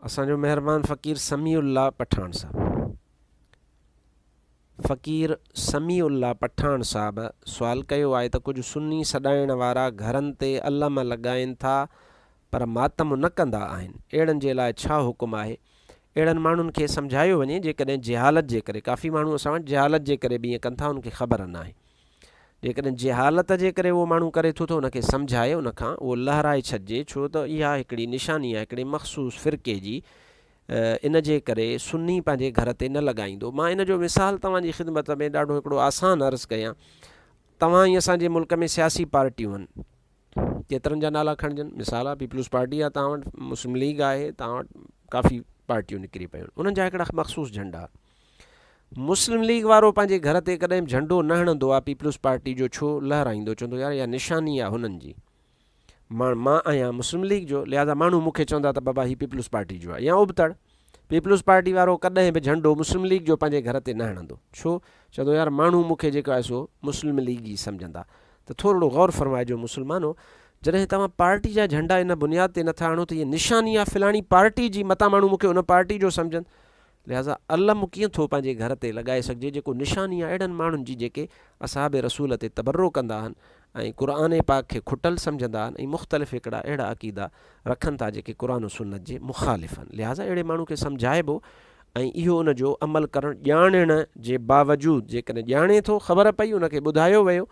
اسان جو مهربان فقير سميع الله پٺاڻ صاحب. فقير سميع الله پٺاڻ صاحب سوال ڪيو آهي ته ڪجهه سني سڏائڻ وارا گهرن تي علم لڳائين ٿا پر ماتم نه ڪندا آهن اهڙن جي لاء ڇا حڪم آهي اهڙن ماڻهن کي سمجهايو وڃي جيڪڏهن جهالت جي ڪري ڪافي ماڻهو اسان وٽ جهالت جي ڪري به ائين ڪن ٿا انهن کي خبر ناهي جيڪڏهن جهالت جي ڪري اهو ماڻهو ڪري ٿو ته ان کي سمجهائي ان کان اهو لهرائي ڇڏجي ڇو ته اها هڪڙي نشاني آهي هڪڙي مخصوص فرقي جي ان جي ڪري سني پنهنجي گهر تي نه لڳائيندو. مان ان جو مثال توهان جي خدمت ۾ ڏاڍو هڪڙو آسان عرض ڪيان. توهان ۽ اسان جي ملڪ ۾ سياسي پارٽيون آهن. ڪيترن جا نالا کڻجن. مثال آهي پيپلز پارٽي آهي توهان وٽ، مسلم ليگ آهي توهان وٽ، ڪافي پارٽيون نڪري پيون آهن. انهن جا هڪڙا مخصوص جهنڊا. مسلم ليگ وارو پنهنجي گهر تي ڪڏهن به جهنڊو نه هڻندو آهي پيپلز پارٽي جو ڇو لهرائيندو چوندو يار اها نشاني آهي هنن جي. مان مان آهيان مسلم ليگ جو لهذا ماڻهو مون کي چوندا ته بابا هي پيپلز پارٽي جو آهي يا ابتڙ پيپلز پارٽي وارو ڪڏهن به جهنڊو مسلم ليگ جو پنهنجي گهر تي نه هڻندو ڇو چوندو يار ماڻهو مون کي جيڪو آهي سو مسلم ليگ ئي سمجهندا ته ٿورڙو غور فرمائجو مسلمانو جڏهن توهان پارٽي جا جهنڊا ان بنياد تي نٿا هڻو ته هي نشاني آهي فلاڻي پارٽي جي متان ماڻهو مون کي ان پارٽي جو سمجهن لهذا علم ڪيئن ٿو پنهنجي گهر تي لڳائي سگهجي جيڪو نشاني آهي اهڙن ماڻهن جي جيڪي اصحاب رسول تي تبرو ڪندا آهن ۽ قرآن پاڪ کي کٽل سمجهندا آهن ۽ مختلف هڪڙا اهڙا عقيدا رکن ٿا جيڪي قرآن و سنت جي مخالف آهن لهذا اهڙي ماڻهو کي سمجهائبو ۽ اهو ان جو عمل ڪرڻ ڄاڻڻ جي باوجود جيڪڏهن ڄاڻي ٿو خبر پئي ان کي ٻڌايو ويو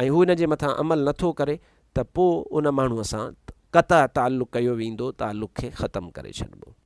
۽ هو ان جي مٿان عمل نٿو ڪري ته پوء ان ماڻهو سان قطع تعلق ڪيو ويندو تعلق کي ختم ڪري ڇڏبو.